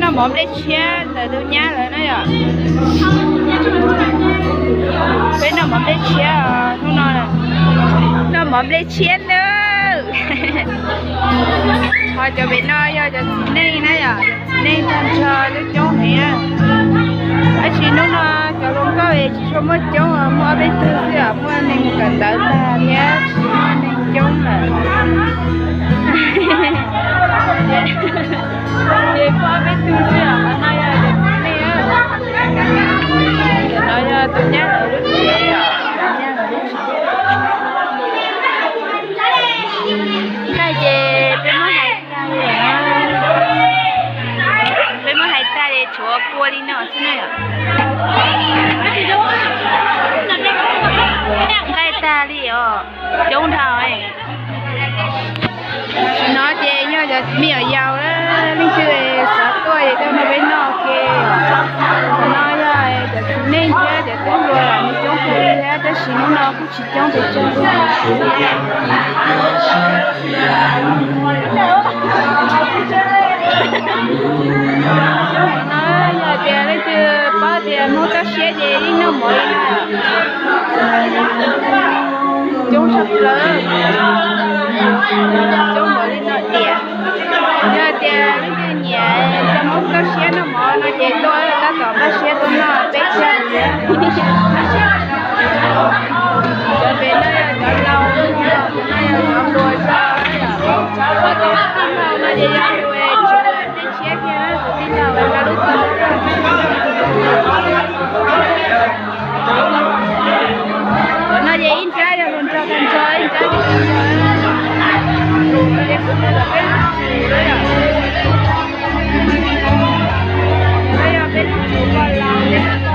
Noj mov nplej tshiab ntawm tus nyab lawv na yom. Peb noj mov nplej tshiab hnub no, noj mov nplej tshiab nawb. Ho cov pem no yog cov txiv neej na yom, cov txiv neej tag nrho lub coob heev. Tab sis hnub no cov hluas nkauj es tsis tshua muaj coob, muaj ob peb tug xwb, muaj neeg mus kawm ntawv tag thiab tsis muaj neeg coob lawm. Ces muaj ob peb tug xwb, qhov no yog cov txiv neej, cov no yog tus nyab lawv lub tsev. Nqaij ces peb muab hais tag li, peb muab hais tag li tshuav kua li no xwb na yom. Nqaij tag li os, coob dhau. No ces yog cov me nyuam yaus, leej twg xav tuaj es tuaj nrog peb noj ua ke. Qhov no yog cov txiv neej thiab cov tub hluas los coob kawg li thiab, tab sis hnub no kuj tsis coob pes tsawg. No yog tias leej twg paub tias Hmoob toj siab ces yeej noj mov li no. Coob tshaj plaws, coob npaum li no tiag. Yog tias leej twg nyiam cov Hmoob toj siab noj mov no ces tuaj tab tom npaj siab tuaj noj peb caug. Cov pem no yog cov laus, cov no yog cov hluas zog. Cov tij laug no ces yog tus tshiab kiag, tus tij laug lawv lub tug. Cov no ces ib nrab yog hluas nraug tag nrho, ib nrab ces tij laug. No yog peb lub tsev pog laus.